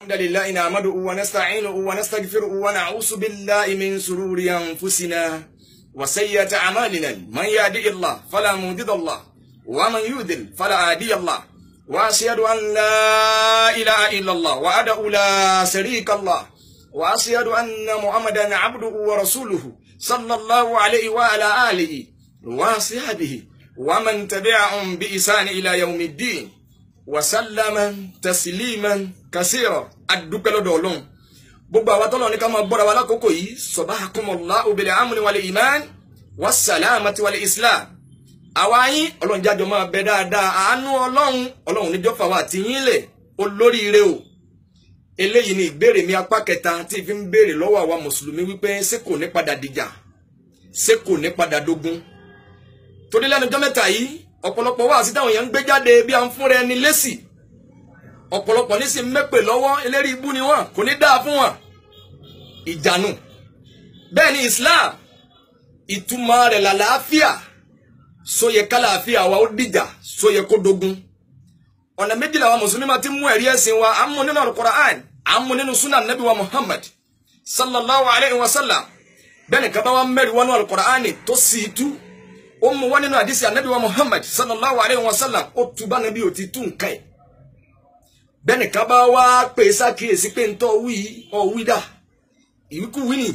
الحمد لله نحمده ونستعينه ونستغفره ونعوذ بالله من شرور أنفسنا وسيئات أعمالنا من يهده الله فلا مضل له ومن يضلل فلا هادي له وأشهد أن لا إله إلا الله وحده لا شريك له وأشهد أن محمدا عبده ورسوله صلى الله عليه وعلى آله وصحبه ومن تبعهم بإحسان إلى يوم الدين وسلم تسليما كثيرا. Adúpẹ́ lọ́dọ̀ Ọlọ́run. Gbogbo àwa tọ́lọ́run ní ká máa gbọ́ra wa lákòókò yìí, sabahakumullahu bil amni wal iman wassalamati wal islam. Àwa yín Ọlọ́run jájọ máa bẹ dáadáa, àánú Ọlọ́run Ọlọ́run níjọ́ fà wá àti yín lẹ̀ olóríire o. Eléyìí ni ìbéèrè mi apá kẹta tí fi ń béèrè lọ́wọ́ àwa mùsùlùmí wípé ṣé kò ní padà dìjà, ṣé kò ní padà dógún. Torí lẹ́nu ọjọ́ mẹ́ta yìí ọ̀pọ̀lọpọ̀ wá sí táwọn èèyàn ń gbé jáde bí à ń fúnra ẹni lésì, ọ̀pọ̀lọpọ̀ ní sì mẹ́pè lọ́wọ́, eléri ibú ni wọ́n, kò ní dáa fún wọn, ìjànù. Bẹ́ẹ̀ ni Islam ìtumọ̀ rẹ̀ làlàáfíà, sóyẹ kálàáfíà wa ó dìjà, sóyẹ kó dogun. Ọ̀nà méjì làwọn mùsùlùmí máa ti mú ẹ̀rí ẹ̀sìn wa, à ń mú nínú Al-Qur'an, à ń mú nínú sunnah nabi wa Muhammad sallallahu alayhi wa sallam. Bẹ́ẹ̀ ni kaba wa mẹ́rin wọnú Al-Qur'an tó sì tú, ó mú wá nínú àdìsí anabi wa Muhammad sallallahu alayhi wa sallam, ó tú bá nabi ò ti tú nǹkan ẹ̀. Bẹ́ẹ̀ ni kaba wa pè sákìyèsí pé ń tọ́ wí ọ̀ wí dà ìwíkúwí ni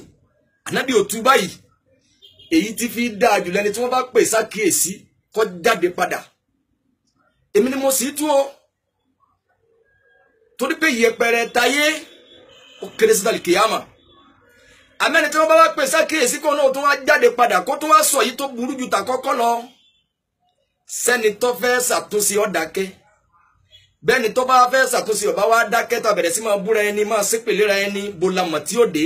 anabi ò tú báyìí. Èyí tí fi dáa jù lẹ́ni tí wọ́n bá pè sákìyèsí kó jáde padà. Èmi ni mo sì tú o, torí pé ìyẹpẹrẹ tayé ó kéré sí dàlí kìyàmà. Àmẹ́ni tí wọ́n bá wá pè sákìyèsí kó náà tó wá jáde padà kó tó wá sọ yìí tó burú ju tàkọ́kọ́ lọ. Sẹ́ni tó fẹ́ ṣàtúnṣe ó dákẹ́, bẹ́ẹ̀ni tó bá fẹ́ ṣàtúnṣe ó bá wá dákẹ́, tá bẹ̀rẹ̀ sí máa búra ẹni, máa ṣépèléra ẹni, bó la mọ̀ tí ó dé.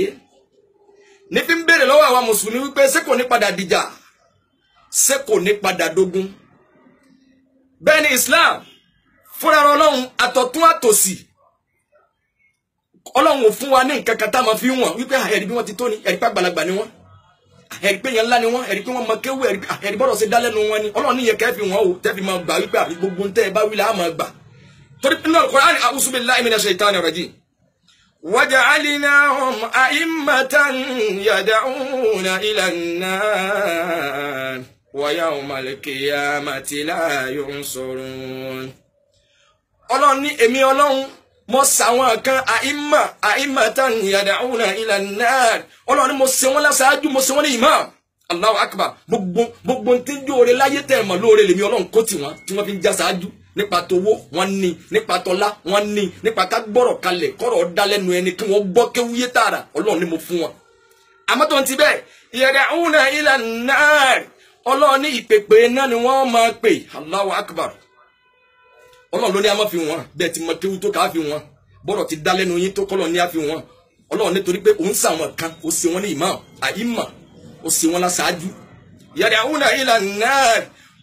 Ní fi ń béèrè lọ́wọ́ àwa mùsùlùmí wípé ṣé kò ní padà dìjà, ṣé kò ní padà dógún. Bẹ́ẹ̀ ni Islam fúnra Ọlọ́run àtọ̀tún àtòsì, Ọlọ́run ò fún wa ní nǹkan kan tá a máa fi wọ̀n wípé ẹ̀rí bí wọ́n ti tó ni, ẹ̀rí pé àgbàlagbà ni wọ́n, ẹ̀rí pé yẹn ńlá ni wọ́n, ẹ̀rí pé wọ́n mọ kéwú, ẹ̀rí bọ́dọ̀ ṣe dá lẹ́nu wọn ni. Ọlọ́run ní yẹn kẹ́ fi wọ́n o, tẹ́ fi máa gbà wípé àbí gbogbo ń tẹ́ ẹ bá wí là á máa gbà. Torí nínú Al-Qur'an, a'udhu billahi minash shaitani rajim, waja'alnahum a'immatan yad'una ila an-nar wa yawmal qiyamati la yunsarun. Ọlọ́run ní èmi Ọlọ́run mo sàwọn kan àìmà a'immatan yad'una ila an-nar. Ọlọ́run ní mo ṣe wọ́n láṣáájú, mo ṣe wọ́n ní imam. Allahu akbar. Gbogbo tí ń jóore láyé tẹ̀ mọ̀ lóore lèmi Ọlọ́run kó tiwọn tí wọ́n fi ń já ṣáájú. Nípa towó wọ́n ní, nípa tọlá wọ́n ní, nípa ká gbọ́rọ̀ kalẹ̀ kọ́rọ̀ dá lẹ́nu ẹni kí wọ́n gbọ́ kéwúyé tààrà, Ọlọ́run ní mo fún wọn. Àmọ́ tó ń ti bẹ́ẹ̀, yad'una ila an-nar, Ọlọ́run ní ìpèpè náà ni wọ́n máa pè. Allahu akbar. Ọlọ́run ló ní a máa fi wọn, bẹ́ẹ̀ ti mọ kéwú tó ká fi wọn, bọ́rọ̀ ti dá lẹ́nu yín tó kọ́lọ́ ní a fi wọn. Ọlọ́run nítorí pé òun sàwọn kan, ó ṣe wọn ní imam, àìmà, ó ṣe wọn láṣáájú. Yad'una ila an-nar,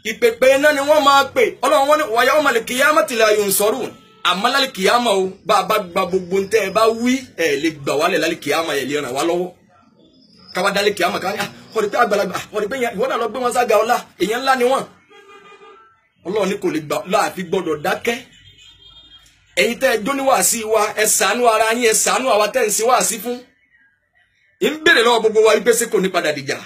ìpèpè náà ni wọ́n máa pè. Ọlọ́run wọn ní wa yawmal qiyamati la yunsarun. Àmọ́ lálẹ́ kìyàmà o, bá a bá gba gbogbo ntẹ́ ẹ bá wí, ẹ lè gbà wálẹ̀ lálẹ́ kìyàmà, ẹ lè ràn wá lọ́wọ́. Káwá dálẹ́ kìyàmà ká ní ọ̀rẹ́ pé àgbàlagbà, ọ̀rẹ́ pé ìwọ náà lọ gbé wọn sága ọlá, èèyàn ńlá ni wọ́n. Ọlọ́run ní kò lè gbà láàfin gbọ́dọ̀ dákẹ́. Ẹ̀yin tẹ́ ẹ jó ní wàásí wa, ẹ ṣàánú ara yín, ẹ ṣàánú àwa tẹ́ ń ṣe wàásí fún. Ń béèrè lọ́wọ́ gbogbo wa wípé ṣé kò ní padà dìjà,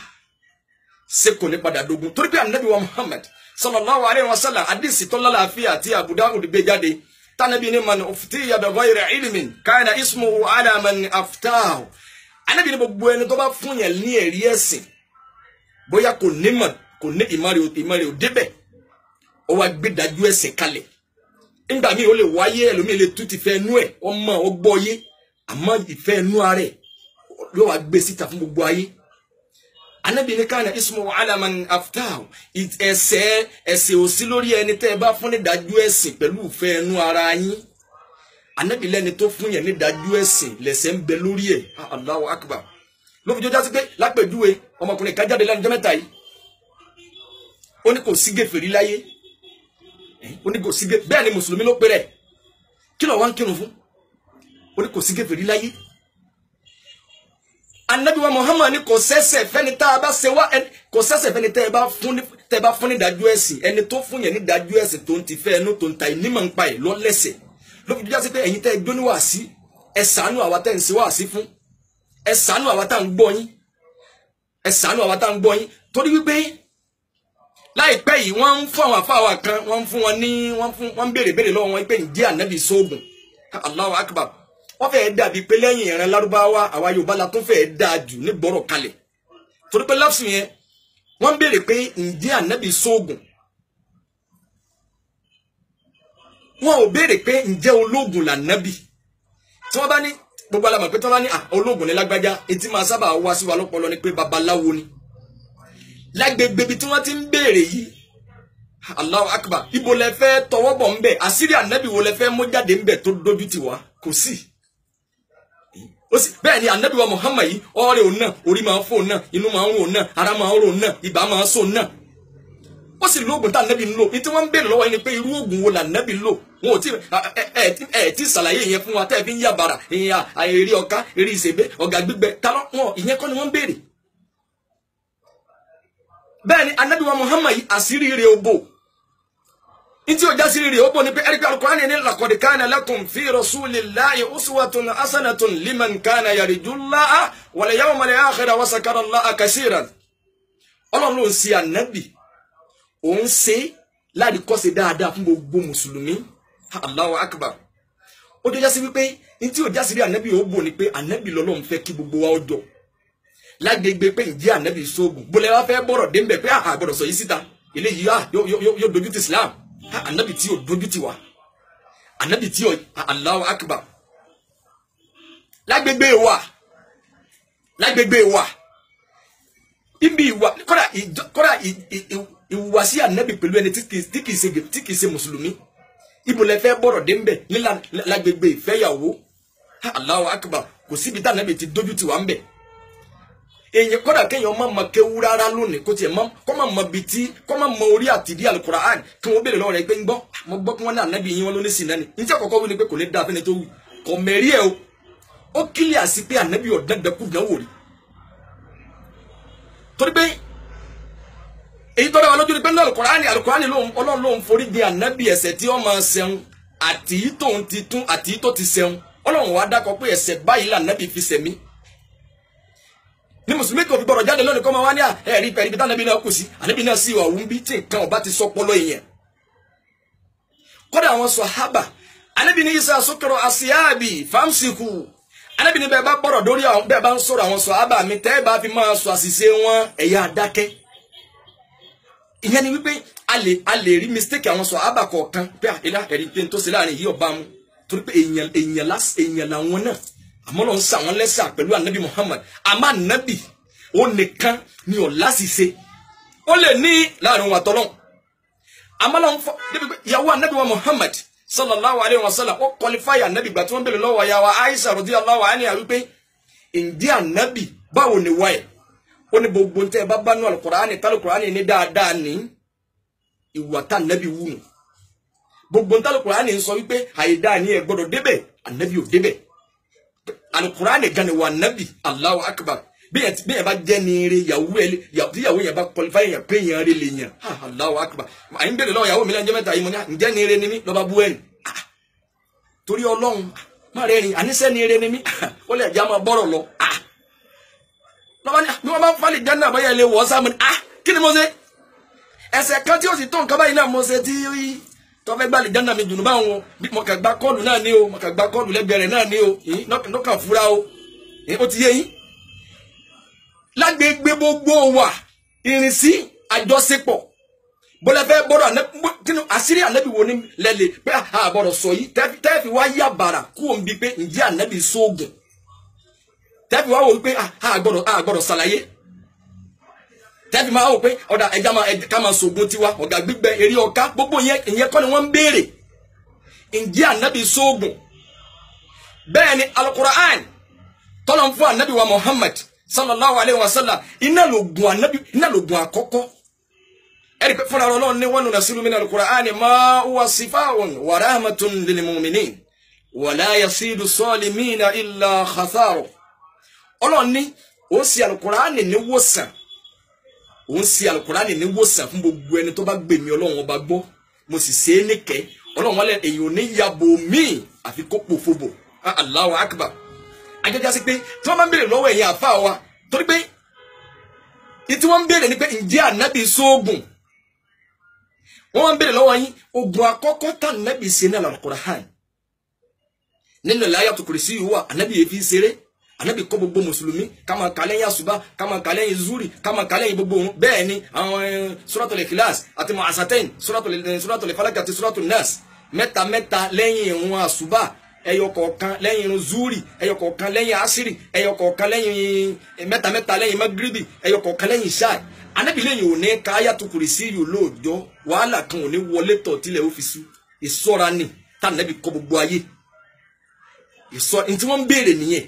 ṣé kò ní padà dógún. Torí pé anabi wa Muhammad sallallahu alayhi wa sallam, àdìsí tó lálàáfíà àti Abu Dawud gbé jáde, tánàbí ní man uftiya bi ghayri ilmin kana ismuhu ala man aftahu. Anabi ní gbogbo ẹni tó bá fún yẹn ní ẹ̀rí ẹ̀sìn, bóyá kò ní mọ̀, kò ní ìmọ̀ rẹ̀ ò débẹ̀, ó wá gbé dájú ẹ̀sìn kalẹ̀. Nígbà míì ó lè wáyé, ẹlòmíì lè tú ti fẹ́ nú ẹ̀, ọmọ ọgbọ́ yé, àmọ́ ìfẹ́ nú ara ẹ̀ yóò wá gbé síta fún gbogbo ayé. Anabi ní kana ismu ala man aftahu, ẹ̀ṣẹ̀ ẹ̀ṣẹ̀ ò sí lórí ẹni tẹ́ ẹ bá fún ní dájú ẹ̀sìn pẹ̀lú ìfẹ́ ẹnu ara yín. Anabi lẹ́ni tó fún yẹn ní dájú ẹ̀sìn lẹ̀ṣẹ̀ ń bẹ lórí ẹ̀. Allahu akbar. Ló fi jọjá sí pé lápèjúwe ọmọkùnrin kan jáde lẹ́nu jọ́ mẹ́ta yìí, ó ní kò sí gèfèrí láyé, ó ní kò sí gèfèrí, bẹ́ẹ̀ ni mùsùlùmí ló pe rẹ̀, kí ló wá ń kírun fún? Ó ní kò sí gèfèrí láyé. Anabi wa Muhammad ní kò sẹ́ṣẹ̀ fẹ́ni tá a bá ṣe wá, kò sẹ́ṣẹ̀ fẹ́ni tẹ́ ẹ bá fún ní dájú ẹ̀sìn. Ẹni tó fún yẹn ní dájú ẹ̀sìn tó ń ti fẹ́ ẹnu tó ń ta ìnímọ̀ ń pa ẹ̀ lọ́lẹ́sẹ̀. Ló fi jásí pé ẹ̀yin tẹ́ ẹ jó ní wàásí, Ẹ ṣàánú àwa tẹ́ ń ṣe wáàsí fún, ẹ ṣàánú àwa tá ń gbọ́ yín, ẹ ṣàánú àwa tá ń gbọ́ yín. Torí wípé láìpẹ́ yìí wọ́n ń fún àwọn àfáà kan, wọ́n ń fún wọn ní wọ́n ń béèrè béèrè lọ́wọ́ wọn pé ǹjẹ́ ànábì sóògùn? Allahu akbar. Wọ́n fẹ́ẹ́ dàbí pé lẹ́yìn ìran lárúbáwá àwa Yorùbá la tún fẹ́ẹ́ dáa jù ní gbọ́rọ̀ kalẹ̀. Torí pé láfsù yẹn wọ́n ń béèrè pé ǹjẹ́ ànábì sóògùn, wọn ò béèrè pé ǹjẹ́ ológun lànábì. Tí wọ́n bá ní gbogbo alamọ̀ pé tí wọ́n bá ní ológun ní lágbájá, etí máa sábà wá sí wa lọ́pọlọ ni pé babaláwo ni. Lágbègbè ibi tí wọ́n ti ń béèrè yìí, Allahu akbar, ibo lẹ fẹ́ tọwọ́ bọ̀ ńbẹ̀? Àṣírí ànábì wo lẹ fẹ́ mú jáde ńbẹ̀ tó dójú tì wá? Kò sí. Bẹ́ẹ̀ ni ànábì wa Muhammad yìí, ọ̀rẹ́ òun náà, orí máa ń fò náà, inú máa ń rò náà, ara máa ń rò náà, ibà máa ń sò náà. Ó sì lóògùn tá ànábì ń lò. Ní tí wọ́n ń béèrè lọ́wọ́ yìí ni pé irú oògùn wo lànábì lò. Wọn ò tí ẹ tí ṣàlàyé yẹn fún wa tẹ́ ẹ fi ń yà bàrà ìyẹn eré ọ̀ká, eré ìṣègbè, ọ̀gá gbígbẹ, talọ́ wọn ìyẹn kọ́ ni wọ́n ń béèrè. Bẹ́ẹ̀ ni ànábì wa Muhammad yìí, àṣírí rẹ̀ ò bò. Ntí o jásírí rẹ̀ ó bò ní pé ẹ̀rí pé Al-Qur'ani ní laqad kana lakum fi rasulillahi uswatun hasanatun liman kana yarjullaha wal yawmal akhira wa zakara Allaha kaseeran. Ọlọ́run ló ń ṣe ànábì, òun ṣe láàrínkọ́ṣe dáadáa fún gbogbo mùsùlùmí. Allahu akbar. Ó jọ jásí wípé ntí o jásírí ànábì ó bò ní pé ànábì lọ́lọ́run fẹ́ kí gbogbo wa ó jọ. Lágbègbè pé ǹjẹ́ ànábì sóògùn, bólẹ̀ wá fẹ́ bọ̀rọ̀ dé ń bẹ̀ pé àgbọ̀dọ̀ sọ yìí síta, eléyìí yóò dojú ti Islam. Ànábì tí yóò dojú ti wá, ànábì tí yóò. Allahu akbar. Lágbègbè wa, lágbègbè wa, ibi ìwà, kódà ìwàsí ànábì pẹ̀lú ẹni tí kìí ṣe mùsùlùmí, ibo lẹ fẹ́ bọ̀rọ̀ dé ń bẹ̀ ní lágbègbè ìfẹ́yàwó? Allahu akbar. Kò síbi tá ànábì ti dojú ti wá ń bẹ̀. Èyàn kódà kéèyàn má mọ kéwú rárá lónìí, kó tiẹ̀ mọ kó má mọ bìtí, kó má mọ orí àtìdí Al-Qur'an, kí wọ́n béèrè lọ́wọ́ rẹ̀ pé ń gbọ́, mo gbọ́ kí wọ́n ní ànábì yín wọn ló ní sìnà ni. Ní tí àkọ́kọ́ wí ni pé kò ní dáa fẹ́ni tó wí, kò mẹ́rí ẹ̀ o. Ó kílíà sí pé ànábì ọ̀dẹ́dẹ́kù dánwò rí. Torí pé èyí tó dáwà lójú ni pé ní Al-Qur'an, Al-Qur'an Ọlọ́run ló ń forí di ànábì ẹ̀ṣẹ̀ tí ó máa ṣẹun àti yìí tóun ti tún àti yìí tó ti ṣẹun. Ọlọ́run wá dákọ pé ẹ̀ṣẹ̀ báyìí lànábì fi ṣẹ̀mí. Ní mùsùlùmí kò fi gbọ́dọ̀ jáde lónìí kọ́ máa wá ní ẹ̀rí pẹ̀lú ibi tánàbí náà kù sí, ànábì náà sì wà wù ń bí tí nǹkan ọba ti sọpọlọ èèyàn. Kódà àwọn sàhábà, ànábì ní isa sókèrò àṣìyáàbì fámsìkù, ànábì ní bẹ́ẹ̀ bá gbọ́dọ̀ dórí àwọn bẹ́ẹ̀ bá ń sọ̀rọ̀ àwọn sàhábà mi tẹ́ ẹ bá fi máa sọ àṣìṣe wọn ẹ̀yà àdákẹ́. Ìyẹn ni wípé a lè rí mistake àwọn sàhábà kọ̀ọ̀kan pé ẹ̀rí pé n tó ṣe láàrin yìí ọba mu, torí pé èèyàn làwọn náà, àmọ́ lọ́n sà wọ́n lẹ́sà pẹ̀lú ànábì Muhammad. Àmọ́ ànábì ó nìkan ni ò láṣìṣe, ó lè ní láàrin òun àtọ́lọ́n. Àmọ́ lọ́n fọ́ débi pé ìyàwó ànábì wa Muhammad sallallahu alayhi wa sallam ó kọlifáyà ànábì gbà tí wọ́n bèèrè lọ́wọ́ ìyàwó Aisha radiyallahu anha wípé ǹjẹ́ ànábì báwo ni wáyé? Ó ní gbogbo ntẹ́ bá bá nú Al-Qur'ani tálùkùránì ní dáadáa ní ìwà tá ànábì wù nù. Gbogbo ntẹ́ Al-Qur'ani ń sọ wípé àìdáa ní ẹ gbọ́dọ̀ débẹ̀, ànábì ò débẹ̀. Al-Qur'ani gan ni wà nábì. Allahu akbar. Bí yẹn bá jẹ́ ní eré ìyàwó yẹn bá kọlifáyé yẹn pé yẹn rí lè yẹn. Allahu akbar. Àyìn bèrè lọ́wọ́ ìyàwó mi lẹ́njẹ́ mẹ́ta yìí mo ní ǹjẹ́ ní eré ni mí lọ́ba bú ẹ̀rìn. Torí Ọlọ́run má rẹ́rìn àníṣẹ́ ní eré ni mí, ó lè jẹ́ àmọ́ bọ́rọ̀ lọ. Lọ́ba ní bí wọ́n bá ń falẹ̀ jẹ́ náà báyà lè wọ́ sáà mo ní kí ni mo ṣe? Ẹsẹ̀ kan tí ó sì tó nǹkan báyìí náà mo ṣe tí tọ́fẹ́ gbà lè jẹ́nà mi dùnú báwọn mo kà gba kọ́ọ̀lù náà ní o, mo kà gba kọ́ọ̀lù lẹ́gbẹ̀ẹ́ rẹ̀ náà ní o, lọ́kàn fura o, ó ti yé yín. Lágbègbè gbogbo wa ìrìnsí àjọṣepọ̀ bọ́lá fẹ́ bọ́rọ̀ kínú àṣírí ànábì wo ni lẹ́lẹ̀ pé àbọ̀rọ̀ sọ yìí tẹ́ẹ̀fì wá yà bàrà kú òun bíi pé ǹjẹ́ ànábì sóògùn, tẹ́ẹ̀fì wá wò wípé àgbọ̀rọ̀ ṣàlàyé, tẹ́fì máa wò pé ọ̀dà ẹja máa ká máa sògùn tiwa, ọ̀gá gbígbẹ eré ọ̀ká gbogbo ìyẹn kọ́ ni wọ́n ń béèrè. Ǹjẹ́ ànábì sóògùn? Bẹ́ẹ̀ ni Al-Qur'an tọ́lọ̀ ń fún ànábì wa Muhammad sallallahu alayhi wa sallam, iná lògùn ànábì, iná lògùn àkọ́kọ́. Ẹ̀rí pé fúnra Ọlọ́run ní wa nunazzilu mina al-Qur'ani ma huwa shifaa'un wa rahmatun lil mu'minin wa la yazidu zalimina illa khasara. Ọlọ́run ní ó sì Al-Qur'ani ní wòsàn, òun ṣe Al-Qur'ani ní wòsàn fún gbogbo ẹni tó bá gbèmí Ọlọ́run ọba gbọ́, mo sì ṣe é níkẹ́. Ọlọ́run wọlé èyàn ò ní yabo míì àfi kó pòfobò. Allahu akbar. Ajẹ́já sí pé tí wọ́n máa ń béèrè lọ́wọ́ ẹ̀yin àfa wa, torí pé ìtí wọ́n ń béèrè ni pé ǹjẹ́ ànábì sóògùn. Wọ́n máa ń béèrè lọ́wọ́ yín ogun àkọ́kọ́ tá ànábì ṣe ní Al-Qur'an. Nínú Ayatul Kursi yìí wà, ànábì yìí fi ṣeré. Ànábì kọ́ gbogbo mùsùlùmí ká máa kà lẹ́yìn àsùbá, ká máa kà lẹ́yìn zuri, ká máa kà lẹ́yìn gbogbo òun. Bẹ́ẹ̀ ni àwọn Suratul Ikhlas àti Mu'assatain, Suratul Falaq àti Suratul Nas, mẹ́ta mẹ́ta lẹ́yìn ìrun àsùbá, ẹyọ kọ̀ọ̀kan lẹ́yìn irun zuri, ẹyọ kọ̀ọ̀kan lẹ́yìn asiri, ẹyọ kọ̀ọ̀kan lẹ́yìn mẹ́ta mẹ́ta lẹ́yìn magribi, ẹyọ kọ̀ọ̀kan lẹ́yìn ṣáì. Ànábì lẹ́yìn ò ní ka Ayatul Kursi yìí lóòjọ́, wàhálà kan ò ní wọlé tọ̀ tilẹ̀ ó fi sú. Ìṣọ́ra ni tá ànábì kọ́ gbogbo ayé. Ìṣọ́ ní tí wọ́n ń béèrè nìyẹn,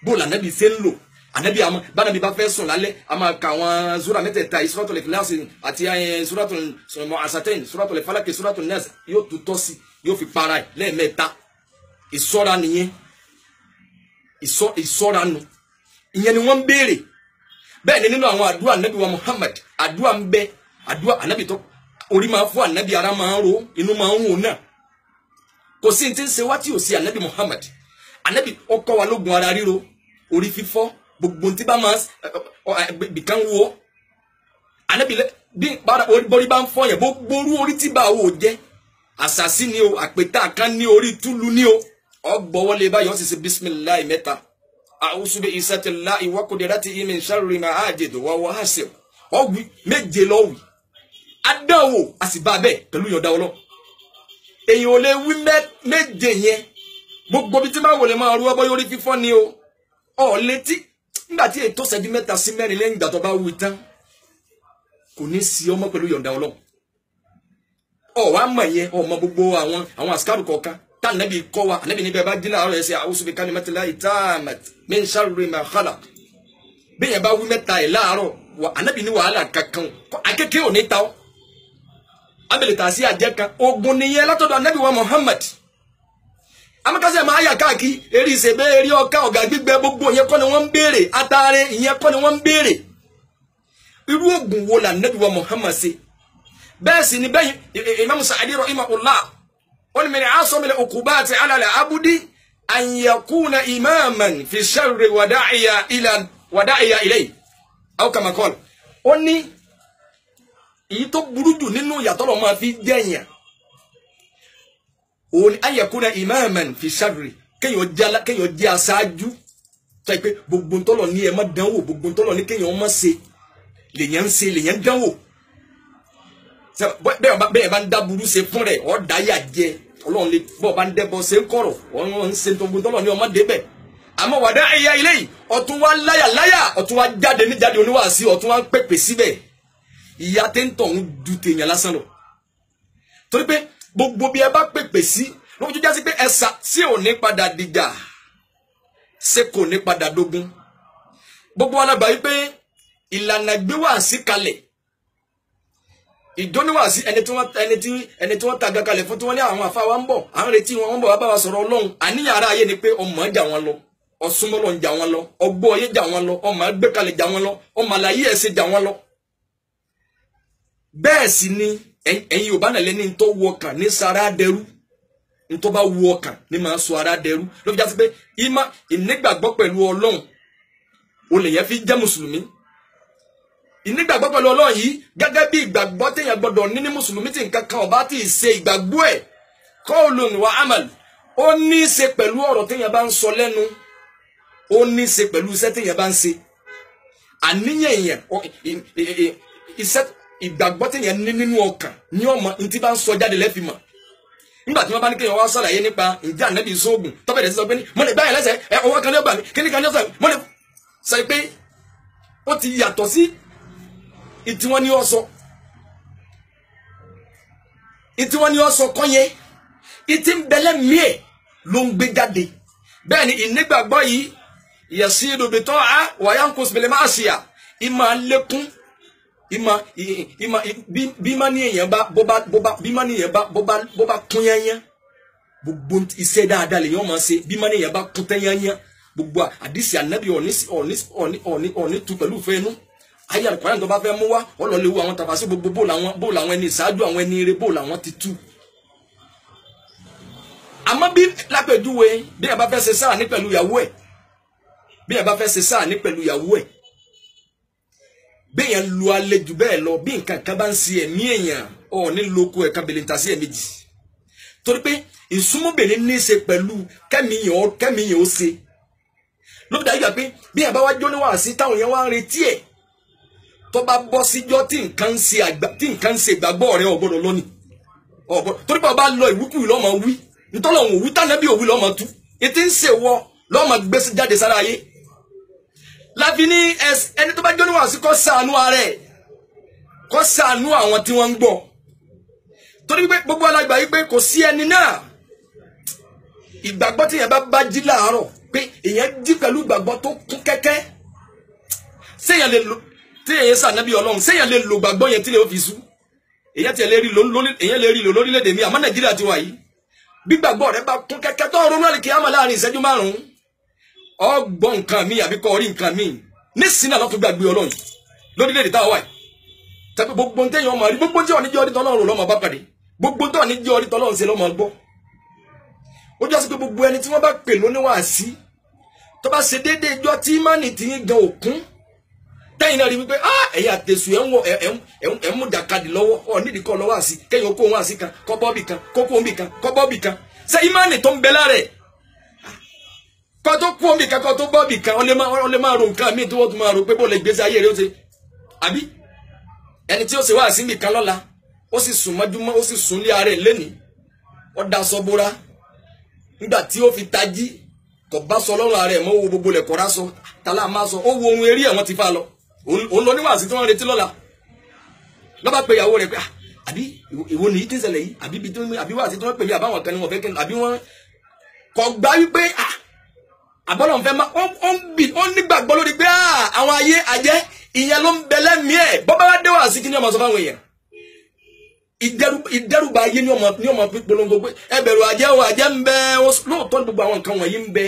bó lànábì ṣe ń lò. Ànábì àmọ́ bánábì bá fẹ́ sùn lálẹ́, a máa ka àwọn zura mẹ́tẹ̀ẹ̀ta, Suratul Ikhlas àti Suratul Mu'assatain, Suratul Falaq, Suratul Nas, yóò tutọ́ sí, yóò fi para ẹ̀ lẹ́ẹ̀mẹ́ta. Ìṣọ́ra nìyẹn, ìṣọ́ra nu, ìyẹn ni wọ́n ń béèrè. Bẹ́ẹ̀ ni nínú àwọn àdúrà ànábì wa Muhammad, àdúrà ń bẹ, àdúrà ànábì tó orí máa fún ànábì, ara máa ń ro, inú máa ń rùn náà. Kò sí ti ń ṣe wá tí ò sí ànábì Muhammad. Ànábì ó kọ́ wa lógun ara ríro, orí fífọ́, gbogbo tí bá máa bìkan wo. Ànábì bí borí bá ń fọ́ yẹn, gbogbo orí tí bá wò jẹ́, àṣàsí ni o, àpètà kan ní orí túlù ní o, ọgbọ̀wọ́lé báyọ̀ sì ṣe bisimilahi mẹ́ta. A'udhu bi izzatillahi wa qudratihi min sharri ma ajidu wa huwa hasib. Ọ̀wí méje lọ́wì. Adáwò a sì bá bẹ́ẹ̀ pẹ̀lú ìyọ̀dá ọlọ́. Èyàn ò lè wí méje yẹn. Gbogbo bí tí máa wò lè máa rú ọbọ̀ yóò rí fífọ́ ni o. Ọ̀ létí nígbà tí ètò ṣẹ́jú 3 sí 4 lẹ́yìn ìgbà tó bá wí tán, kò ní sí ọmọ pẹ̀lú ìyọ̀dá ọlọ́. Ọ̀ wá mọ̀ yẹn, ọmọ gbogbo àwọn àsìkárù kọ̀ọ̀kan tá ànábì kọ́ wa. Ànábì níbẹ̀ bá dín láàárọ̀ ẹsẹ̀ a'udhu bi kalimatillahi tammati min sharri ma khalaq. Bí yẹn bá wí mẹ́ta ẹ̀ láàárọ̀, ànábì ní wàhálà kankan, akéké ò ní ta ọ́. Abẹ́lẹ̀ tà sí àjẹ́ kan, ogun nìyẹn látọ̀dọ̀ ànábì wa Muhammad. Amákásẹ̀ máa yà káàkiri, eré ìṣègbè, eré ọkà, ọ̀gá gbígbẹ, gbogbo ìyẹn kọ́ ni wọ́n ń béèrè, atare ìyẹn kọ́ ni wọ́n ń béèrè. Irú ogun wo là ànábì wa Muhammad ṣe? Bẹ́ẹ̀ sì ni bẹ́ẹ̀ Imam Sa'di rahimahullah, ó ní min a'zamil uqubati 'ala al-'abdi an yakuna imaman fi sharri wa da'iya ilayhi aw kama qala. Ó ní èyí tó burú jù nínú ìyàtọ̀ lọ́ máa fi jẹ̀yàn, òun ni an yakuna imaman fi sharri, kéèyàn jẹ́ aṣáájú tó yẹ pé gbogbo ntọ́lọ̀ ní ẹ má dánwò, gbogbo ntọ́lọ̀ ní kéèyàn má ṣe lèyàn ń ṣe, lèyàn ń dánwò. Bẹ́ẹ̀ bá ń dá burú ṣe fún rẹ̀, ọ̀ dáyà jẹ ọlọ́run lè bọ́ bá ń dẹ́bọ̀ ṣe ń kọ̀rọ̀, ọ̀run ń ṣe gbogbo ntọ́lọ̀ ní ọmọ débẹ̀. Àmọ́ wàdá ẹ̀yà ilé yìí, ọ̀tún wá láyà láyà, ọ̀tún wá jáde níjáde oníwàásí, ọ̀tún wá ń pèpè síbẹ̀. Ìyá tẹ́ńtọ̀ ń du tèèyàn lásán lọ. Torí pé gbogbo bí ẹ bá pèpè sí, ló fi já sí pé ẹ̀sà sí ò ní padà dìjà, ṣé kò ní padà dógún. Gbogbo alágbà yìí pé ìlànà gbéwàásí kalẹ̀, ìjóníwàásí ẹni tí wọ́n ta gakalẹ̀ fún, tí wọ́n ní àwọn àfa wa ń bọ̀, à ń retí wọn, wọ́n bọ̀ wá bá wa sọ̀rọ̀ Ọlọ́run. Àníyàn ara ayé ni pé ọmọ jà wọn lọ, ọsúnmọ́lọ́ ń jà wọn lọ, ọgbọ́ ayé jà wọn lọ, ọmọ agbékalẹ̀ jà wọn lọ, ọmọ àlàyé ẹ̀sẹ̀ jà wọn lọ. Bẹ́ẹ̀ sì ni ẹ̀yin Yorùbá náà lẹ́ni tó wọ ọkàn ní sara dẹrú, tó bá wọ ọkàn ní máa sọ ara dẹrú. Ló fi já sí pé ìmọ̀ ìnígbàgbọ́ pẹ̀lú Ọlọ́run olè yẹn fi jẹ́ mùsùlùmí. Ìnígbàgbọ́ pẹ̀lú Ọlọ́run yìí gẹ́gẹ́ bí ìgbàgbọ́ téèyàn gbọ́dọ̀ ní ní mùsùlùmí tí nǹkan kan ọba tí ì ṣe ìgbàgbọ́ ẹ̀, qawlun wa amal, ó ní í ṣe pẹ̀lú ọ̀rọ̀ téèyàn bá ń sọ lẹ́nu, ó ní í ṣe pẹ̀lú iṣẹ́ téèyàn bá ń ṣe. Àníyàn èèyàn, iṣẹ́ ìgbàgbọ́ téèyàn ní nínú ọkàn ní ọmọ ní tí bá ń sọ jáde lẹ́fì mọ̀. Nígbà tí wọ́n bá ní kéèyàn wá ṣàlàyé nípa ǹjẹ́ ànábì sóògùn, tọ́bẹ̀rẹ̀ sí sọ pé ní mo lè gbá yẹn lẹ́sẹ̀, ọwọ́ kan ní ọgbà mi, kíní kan ní ọ̀sẹ̀, mo lè sọ pé ó ti yàtọ̀ sí ìtí wọ́n ní ọ sọ, ìtí wọ́n ní ọ sọ kọ́ yẹn, ìtí ń bẹ̀lẹ̀ míẹ̀ ló ń gbé jáde. Bẹ́ẹ̀ ni ìnígbàgbọ́ yìí yasidu bi ta'a wa yanqus bil ma'siya, ìmọ̀ lékún, ìmọ̀ ìmọ̀ bí má ní èèyàn bá bó bá bó bá bí má ní èèyàn bá bó bá bó bá kún yányán, gbogbo iṣẹ́ dáadáa lèèyàn máa ṣe. Bí má ní èèyàn bá kún tán yányán, gbogbo àdìsí ànábì ọ̀ní ọ̀ní ọ̀ní ọ̀ní ọ̀ní tu pẹ̀lú ìfẹ́ inú. Ayé àlùkò tó bá fẹ́ mú wá, ọlọ́lẹ̀ wo àwọn tàfàṣí gbogbo bó làwọn ẹni ìṣáájú, àwọn ẹni eré bó làwọn ti tú. Àmọ́ bí lápèjúwe bí ẹ bá fẹ́ ṣe sáà ní pẹ̀lú ìyàwó ẹ̀, bí ẹ bá fẹ́ ṣe sáà ní pẹ̀lú ìyàwó ẹ̀, béèyàn lu àlejò bẹ́ẹ̀ lọ, bí nǹkan kan bá ń ṣe ẹ̀mí èèyàn ọ̀ ní lóko ẹ̀ka bèlè ń ta sí ẹ̀mejì. Torí pé ìsúnmọ́bìnrin ní í ṣe pẹ̀lú kẹ́míyàn ó ṣe. Ló fi dájú pé bí ẹ bá wá jó níwàásí táwọn yẹn wá ń retí ẹ̀, tó bá bọ́ síjọ́ tí nǹkan ń ṣe ìgbàgbọ́ rẹ̀ ò gbọ́dọ̀ lọ ni. Torí pé ọba lọ ìwúkú lọ́mọ wí, ntọ́lọ̀ òun òwú tánàbí òwú lọ́mọ tú, ètí ń ṣe wọ lọ́mọ gbé jáde sára ayé. Láfi ní ẹni tó bá jó níwàásí kó ṣàánú ara ẹ̀, kó ṣàánú àwọn tí wọ́n ń gbọ́. Torí pé gbogbo alágbà yìí pé kò sí ẹni náà, ìgbàgbọ́ tí èèyàn bá bá jí láàárọ̀ pé èèyàn jí pẹ̀lú ìgbàgbọ́ tó kún kẹ́kẹ́, séèyàn lè lo tí èèyàn sànábì Ọlọ́run, séèyàn lè lo gbàgbọ́ yẹn tí lè fi sú? Èèyàn tiẹ̀ lè rí lò lórílẹ̀‐èdè mi, àmọ́ Nàìjíríà ti wà yìí, bí gbàgbọ́ rẹ bá kún kẹ́kẹ́ tó ronú àlìkíyámà láàrin ìṣẹ́jú márùn-ún, ọgbọ́n nǹkan mi àbí kọ́ orí nǹkan mi nísìnyí náà lọ́tún gbàgbé Ọlọ́run lórílẹ̀‐èdè táwa wà yìí. Tàbí gbogbo ń tẹ̀yàn ọmọ rí, gbogbo tí ò ní jẹ́ orí tọ́lọ́run lọ́mọ bá pàdé, gbogbo tó ní jẹ́ orí tọ́lọ́run ṣe lọ́mọ gbọ́. Ó jọ sí pé gbogbo ẹni tí wọ́n bá pè lóníwàásí tó bá ṣe déédéé ijọ́ tí ìmánì ti ń gan òkun, tẹ́yìn náà rí wípé ẹ̀yin àtẹ̀sù ẹ̀ ń wọ ẹ̀ ń mú jàkadì lọ́wọ́, ọ̀ nídìí kọ́ lọ́wọ́ àsí kẹ́yìn okó òun àsí kan kọ́ bọ́ọ̀bì kan kókó òun bì kan kọ́ bọ́ọ̀bì kan. Ṣé ìmánì tó ń bẹ lára ẹ̀ kọ́ tó kú òun bì kan kọ́ tó bọ́ọ̀bì kan, ó lè máa ro nǹkan míì tí wọ́n tún máa ro pé bó lè gbèsè ayé rẹ̀ ó ṣe. Àbí ẹni tí ó ṣe wá sí mi kan lọ́la, ó sì sùn mọ́júmọ́, ó sì sùn lé ara ẹ̀ lénìí, ó daṣọ bóra, nígbà tí ó fi tají kò bá sọ lọ́rùn ara ẹ̀ mọ́, wo gbogbo lẹ̀ kọ́ra sọ tálá máa sọ, ó wo ohun eré ẹ̀ wọ́n ti fa lọ. Òun lọ níwàásí tí wọ́n retí lọ́la. Lọ́ba pe ìyàwó rẹ̀ pé àbí ìwọ nìyí tí ń ṣẹlẹ̀ yìí, àbí ibi tí àbí wàásí tí wọ́n pè mí, àbáwọn kan ni wọ́n fẹ́ kí àbí wọ́n kò gbá wípé àbọ̀lọ̀ ń fẹ́ máa ó nígbàgbọ́ lórí pé àwọn ayé àjẹ́ ìyẹn ló ń bẹ lẹ́mìí ẹ̀. Bọ́bá wá dé wàásí kí ni ọmọ sọ fáwọn èèyàn? Ìdẹ́rùbà ayé ní ọmọ polongo pé ẹ bẹ̀rù àjẹ́ o, àjẹ́ ń bẹ. Lóòótọ́ ní gbogbo àwọn nǹkan wọ̀nyí ń bẹ,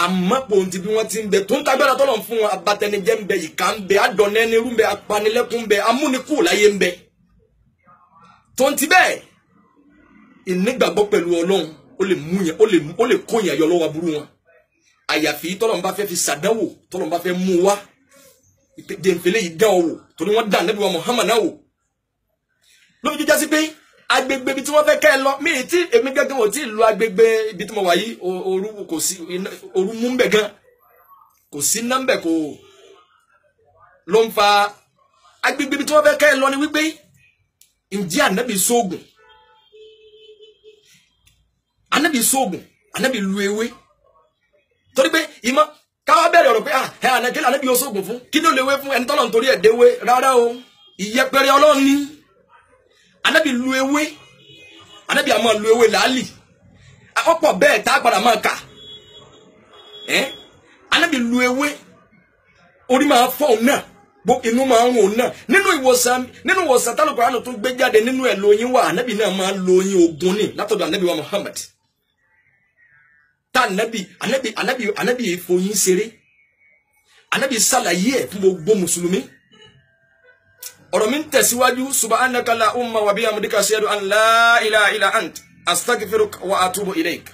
àmọ́ pòǹtì bí wọ́n ti ń bẹ tó ń tagbára tọ́lọ̀ ń fún wọn, abatẹnijẹ́ ń bẹ, ìkà ń bẹ, adọ̀nẹ́nirú ń bẹ, apanilẹ́kún ń bẹ, amúnikú láyé ń bẹ. Tó ń ti bẹ́ẹ̀, ìnígbàgbọ́ pẹ̀lú Ọlọ́run ó lè mú yẹn, ó lè kó yẹn yọ lọ́wọ́ aburú wọn. Àyàfi tọ́lọ̀ ń bá fẹ́ fi sàdánwò, tọ́lọ̀ ń bá fẹ́ mú wá dènfẹ̀lẹ́ yìí dán ọ wò, torí wọ́n dá Ànábì wa Muhammad náà wò. Ló fi jíjá sí pé agbègbè ibi tí wọ́n fẹ́ kẹ́ ẹ lọ, mí tí èmi gẹ́gẹ́ ò tí ì lọ agbègbè ibi tí mo wà yìí, òru kò sí, òru mú mbẹ̀ gan, kò sí nọ́mbẹ̀ kò ló ń fa agbègbè ibi tí wọ́n fẹ́ kẹ́ ẹ lọ ni wípé ǹjẹ́ Ànábì sóògùn? Ànábì sóògùn, Ànábì lu ewé. Torí pé ìmọ̀ káwá bẹ̀rẹ̀ ọ̀rọ̀ pé ẹ ànákẹ́lẹ́ Ànábì yóò sóògùn fún, kí ló lè wé fún ẹni tọ́lọ̀ nítorí ẹ̀ déwé? Rárá o, ìyẹpẹrẹ Ọlọ́run ni. Ànábì lu ewé, Ànábì àmọ́ lu ewé làálì, ọ̀pọ̀ bẹ́ẹ̀ tá a padà máa kà. Ànábì lu ewé, orí máa fọ́ òun náà, inú máa ń rùn òun náà. Nínú ìwòsàn tálùkùránì tó gbé jáde nínú ẹ̀ lóyin wà, Ànábì náà máa lóyin ogun ní látọ̀dọ̀ Ànábì wa Muhammad. Tá Ànábì Ànábì Ànábì Ànábì ìfòyín ṣeré, Ànábì ṣàlàyé ẹ̀ fún gbogbo mùsùlùmí. Ọ̀rọ̀ mi ń tẹ̀síwájú. Subhanaka la umma wa bihamdika ashhadu an la ilaha illa ant astaghfiruka wa atubu ilayk.